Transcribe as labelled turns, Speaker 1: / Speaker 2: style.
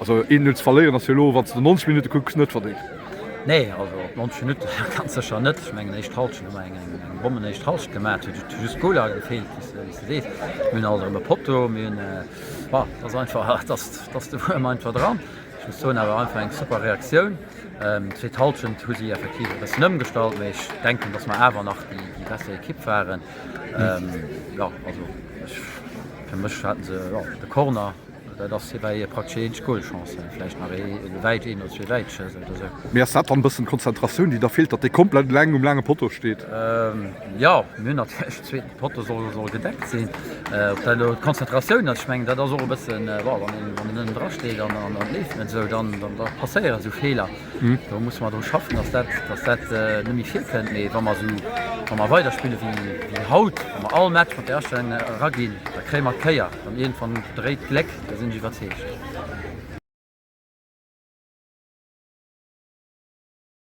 Speaker 1: Also 1-0 ze verléieren ass jo elo, wann s de 90 Minutte kucks, net verdéngt.
Speaker 2: Nee, also op 90 Minutte ganz sécher net. Ech mengen éischt Hallschent hu mer eng eng Bommen éischt Hallschent gemaach, et huet just Goler gefeelt, wéi s de sees. Mir hunn alt erëm e Potto, mir hunn, bon, et ass einfach, et ass, et ass de Wuerm einfach dran. Ech muss soen, awer einfach eng super Reaktioun. Zweet Hallschent hu si effektiv e bëssen ëmgestallt, mee ech denken, datt mer awer nach déi déi besser Ekipp waren. Jo, also ech, fir mech haten se, jo, de Corner. Dat ass hir hir praktesch eenzeg Goalchance, vläicht nach ee wäit, een oder zwee Wäitschëss oder esou.
Speaker 1: Mee ass dat dann e bëssen d'Konzentratioun, déi da feelt, datt dee komplett eleng um laange Potto steet?
Speaker 2: Jo, mir hunn natierlech den zweeten Potto soll soll gedeckt sinn. Ob dat elo d'Konzentratioun ass, ech mengen dat ass och e bëssen, bon, wann een wann een ënnen dra steet an an et leeft net esou, dann dann da passéieren esou Feeler. Do musse mer dru schaffen, datt dat datt dat net méi virkënnt. Mee wa mer esou wa mer weiderspille wéi wéi haut, wa mer all Match mat där Astellung eraginn, da kréie mer d'Kéier. An iergendwann dréit d'Gléck, da sinn ech iwwerzeegt.